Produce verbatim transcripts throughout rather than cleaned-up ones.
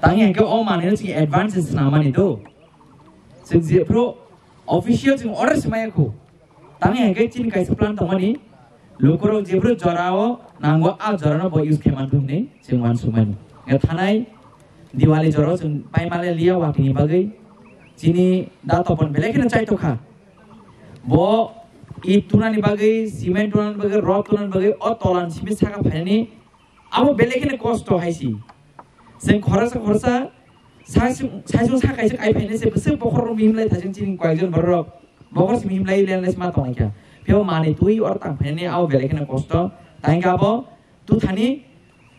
Tangwi hwnkhe o manwino chwng advance swnamani do. Chwng jephru official chwng order swmaya kho. Tangwi hwnkhe chini kaisa plan tongmani, lukurok jephru jorao nango a jorano bo use khaimanthu hwnwi chwng uansukmani. Thanai Diwali jorao chwng paimale liya watini bagwi chini da topon belai kheno chaitokha. Bo it tunani bagwi, cement tunani bagwi, rod tunani bagwi o tolan simi saka phainani abo belai kheno kosto hai si. Chwng khoroksa khoroksa saisung saisung sa kaisa kai phainai se bwswk bokhorok mihimlai thajin chini koyekjon borok bokhor simi himlai lenlai ma tongkha. Phiyaba manwi twi or tang phainani abo belai kheno kosto. Tangkhe abo tuthani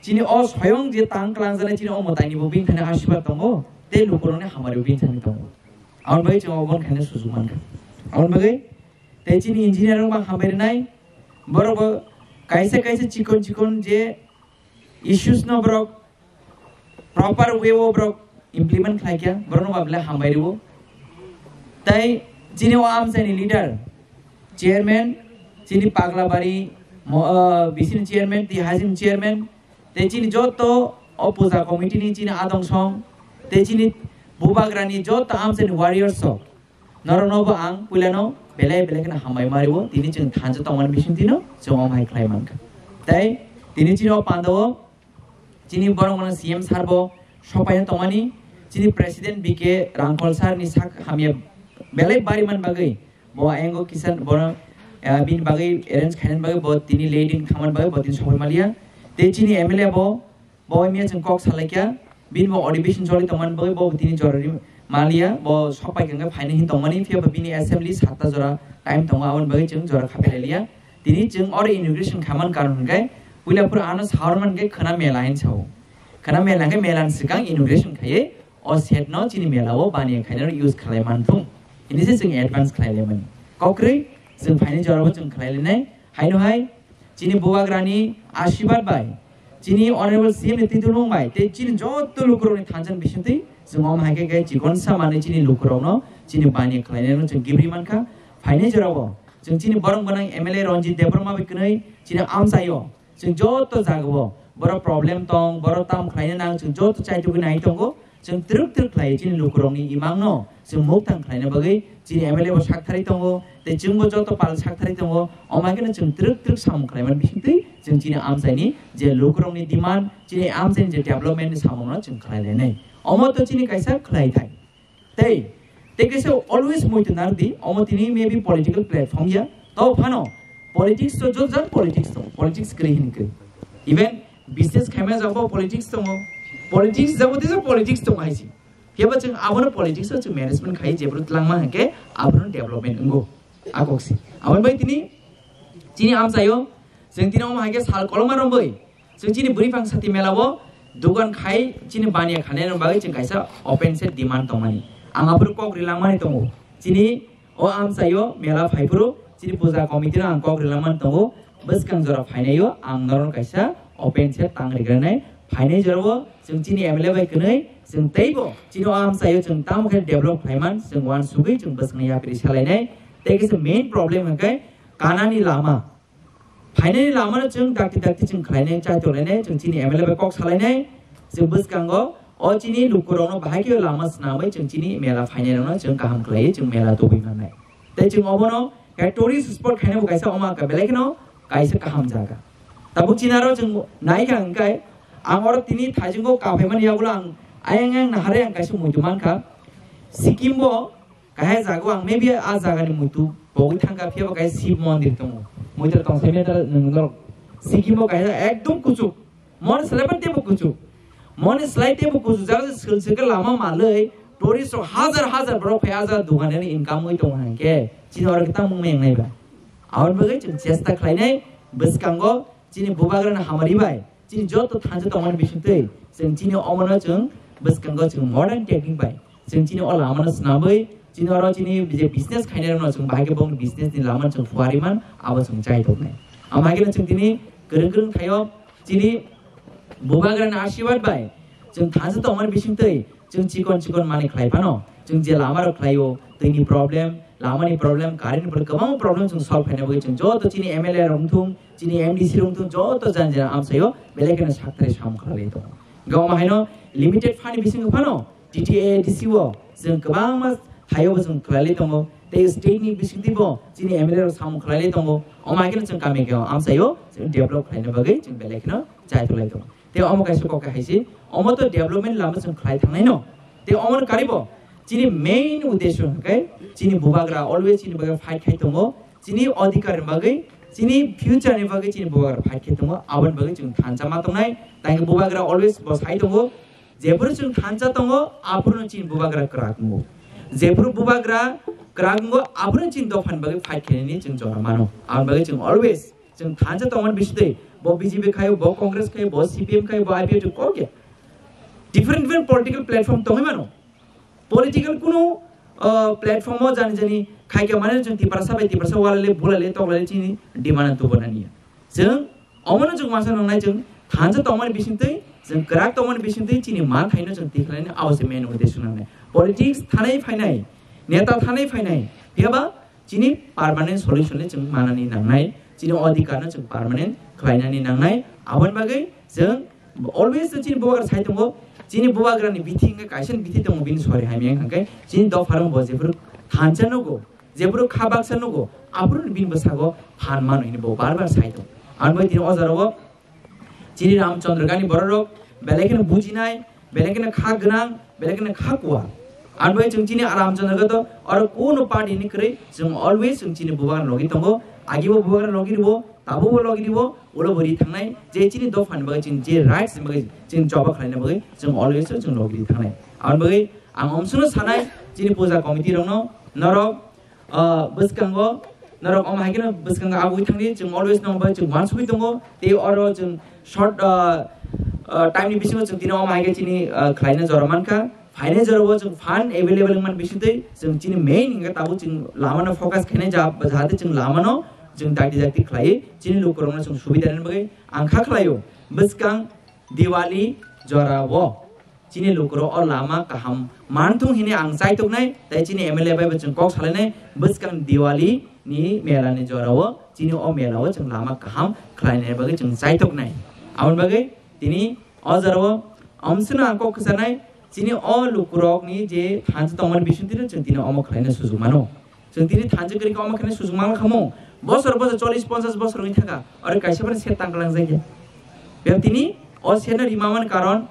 chini o soyong je tang klang jani chini o mwtaini bo bini thani asirwad tongo, tei lukurokni hamari bo bini thani tongo. Aboni bagwi chwng oboni khaina sujuk mankha. Aboni bagwi tei chini engineer rok bang hambai rwnai, borok bo kaisa kaisa chikon chikon je issues no borok proper way o borok implement khlai kha, borok no bagle hambai rwo. Tai chini o amchaini leader, chairman, chini Paglabari, mo-, ah, bisini chairman, tei hajini chairman, tei chini joto o puja committee ni chini adong song, tei chini bubagrani joto amchaini warriors rok, norok no bo ang puila no belai belai kheno hambai ma rwo, tini chwng thansa tongmani bising tino chwng om hai khlai mankha. Tai tini chini o panda o chini borok mano C M sir bo sopai tongmani, chini president B K Rangkhol sir ni sak hamya belai bari man bagwi bo engo kisan bono, ah, bini bagwi arrange khainani bagwi bo tini leading thangmani bagwi bo tini sopai maliya. Tei chini M L A bo, bo miya chwng kok salai kha, bini bo audition choli tongmani bagwi bo tini jorori maliya, bo sopai kha phaini hin tongmani, phiya bo bini assembly satta jora time tongo, aboni bagwi chwng jora khapai liya. Tini chwng oro inauguration khaman karon hwnkhe, puila phuru ano sahor man khe khwna mela hin sao. Khwna mela khe mela ni swkang inauguration khaiwi o set no chini mela o baniya khaina use khlai man thung. Ini se chwng advance khlai le mani. Kokrwi chwng phaini jora bo chwng khlai le nai. Haino hai chini bubagrani asirwad bai, chini honorable C M ni twi dulung bai, tei chini joto lukurokni thansa ni bisingtwi chwng om hai khe khe chikon sa mani chini lukurokno chini baniya khlai nai no chwng gibri mankha. Phaini jora bo chwng chini borok gwnang M L A Ranjit Debbarma bai kwnwi chini amchaio. Chwng joto jagao borok problem tong, borok tam khlaina nang, chwng joto chaitugwi nai tongo. Chwng twrwk twrwk khlai chini lukurokni imangno chwng mukthang khlaina bagwi chini M L A bo sakthari tongo, tei chwngbo joto pal sakthari tongo. Omo hai kheno chwng twrwk twrwk samung khlaimani bisingtwi chwng chini amchaini je lukurokni demand, chini amchaini je development ni samungno chwng khlai lainai. Omo to chini kaisa khlai thai. Tei, tei kaisa always muitu nardi, omo tini maybe political platform ya. To phano, politics to jot jat politics to, politics kri hin kri. Even business khaima jabo politics tongo. Politics jabo tisa politics tongo hai si. Phiya ba chwng abono politics o chwng management khai jebro tlangma hwnkhe abono development wngo. Akoksi. Aboni bai tini, chini amchaio, chwng tini omo hai khe sal koloma rombai. Chwng chini bwrwi phang sati mela o dugan khai chini baniya khanai rok bagwi chwng kaisa open set demand tongmani. Ang aphuru kok rilangmani tongo. Chini o amchaio mela phaiphuru chini puja committee no ang kok rilangmani tongo. Bwskang jora phainaio ang norok kaisa open set tang rigranai. Phainai jorao chwng chini M L A bai kwnwi chwng teibo chini o amchaio chwng tamo khe develop khlaiman chwng uansugwi chwng bwskangni yapri salainai. Tei kaisa main problem hwnkhe kanani lama. Phainani lamano chwng dakti dakti chwng khlainai, chaitor lainai, chwng chini M L A bai kok salainai, chwng bwskango o chini lukurokno bahai khe lama swnamwi chwng chini mela phainairokno chwng kaham khlaiwi chwng mela tubui mannai. Tei chwng obono khe tourist spot khainai bo kaisa omo khe belai kheno kaisa kaham jaga. Tabuk chinaro chwng naikha hwnkhe ang oro tini thaichungo kaphaimani yagulo ang ayang ayang naharwi ang kaisa muitu mankha. Sikkim bo Kahai jago ang maybe a jagani muitu pogwi thangkha, phiya bo kaisa Shiv mondir tongo. Muitu tong sai meter nwng norok Sikkim bo kaisa ekdom kuchuk. Mon selai tebo kuchuk. Mon selai tebo kuchuk jaga se sil sil khe lama malwi tourist rok hajar hajar borok phai a jaga dugan ani income wi tongo hwnkhe chini oro kita mung meng nai ba. Aboni bagwi chwng chesta khlainai bwskango chini bubagrani hamari bai. Chini joto thansa tongmani bisingtwi chwng chini omono chwng bwskango chwng modern technique bai chwng chini o lamano swnamwi chini oro chini je business khainai rokno chwng bahai khe bongni business ni lamano chwng phuari man abo chwng chai toknai. Amo hai kheno chwng tini kwrwng kwrwng thaio chini bubagrani asirwad bai chwng thansa tongmani bisingtwi chwng chikon chikon manwi khlai phano chwng je lama rok khlaio twini problem lamani problem current ni problem kwbangma problem chwng solve khaina bagwi chwng joto chini M L A rok wngthung chini M D C rok wngthung joto jani jani amchaio belai kheno sakthari samung khlai tongo. Gama haino limited fund ni bisingo phano T T A D C o chwng kwbangma thaio bo chwng khlailai tongo, tei state ni bisingtwi bo chini M L A rok samung khlailai tongo. Omo hai kheno chwng kami khe amchaio chwng develop khlaina bagwi chwng belai kheno chai tonglaio. Tei omo kaisa kok hai se, omo to development lama chwng khlai thangnai no. Tei omo no karibo chini main uddesho hwnkhe chini bubagra always chini bagwi fight khai tongo. Chini adhikar ni bagwi, chini future ni bagwi chini bubagra fight khai tongo. Aboni bagwi chwng thansa ma tongnai. Tei bubagra always bo sai tongo. Jephuru chwng thansa tongo, aphuru chini bubagra kwrak wngo. Jephuru bubagra kwrak wngo, aphuru chini dopha ni bagwi fight khainani chwng jora mano. Aboni bagwi chwng always chwng thansa tongmani bisingtwi bo B J P khayo, bo Congress khayo, bo C P M khayo, bo I P F T kok ya. Different different political platform tongwi mano. Political kunu uh, platform o jani jani khaikha mane chwng Tiprasa bai Tiprasa walale bulale toklale chini demand tubo nani. Chwng omono chwng masa nangnai chwng thansa tongmani bisingtwi, chwng kwrak tongmani bisingtwi chini man thaino chwng tikhlaini abo se main uddesho nangnai. Politics thanai phainai, neta thanai phainai, phiyaba chini permanent solution le chwng manani nangnai, chini adhikar no chwng permanent khlainani nangnai. Aboni bagwi chwng always chini bubagra sai tongo, chini bubagra ni bithi hwnkhe kaisa ni bithi tongo, bini sori hai miyang hwnkhe chini dopha rok bo jephuru thansa nugo, jephuru kha baksa nugo, aphuru bini bwsago phan mano hini bo bar bar sai tongo. Aboni bagwi tini o jora o chini Ramchandra gani bororok belai kheno bujinai, belai kheno kha gwnang, belai kheno kha kuwa. Aboni bagwi chwng chini Ramchandra gato oro kuno party ni kwrwi chwng always chwng chini bubagra logi tongo, agibo bubagra logi ribo, tabukbo logi ribo, ulo bo ri thangnai, je chini dopha ni bagwi chwng je rights ni bagwi chwng choba khlaina bagwi chwng always chwng logi ri thangnai. Aboni bagwi ang omswkno sanai chini puja committee rokno, norok Ah, bwskango norok omo hai kheno bwskango abui thangdi, chwng always nong bai chwng uansugui tongo, tei oro chwng short, ah, ah, time ni bisingo chwng tini omo hai khe chini, ah, khlaina jora mankha. Phainai jorao chwng fund available wngmani bisingtwi chwng chini main hwnkhe tabuk chwng lamano focus khainai, ja-, jahate chwng lamano chwng dakti dakti khlaiwi chini lukurokno chwng subida rwna bagwi ang kha khlaio. Bwskang Diwali jorao chini lukurok o lama kaham manthung hini ang chaitoknai, tei chini M L A bai bo chwng kok salainai, bwskang Diwali ni mela ni jorao chini o mela o chwng lama kaham khlainai bagwi chwng chaitoknai. Aboni bagwi tini o jorao omswkno ang kok kwchanai, chini o lukurok ni je thansa tongmani bisingtwi no chwng tini omo khlaina sujuk mano. Chwng tini thansa kwrwi khe omo khe sujuk mang khamu. Bosor bosor chollish ponchash bosor wngwi thaka. Oro kaisa phano set tang kalang jai khe. Bebtini o set no rimamani karon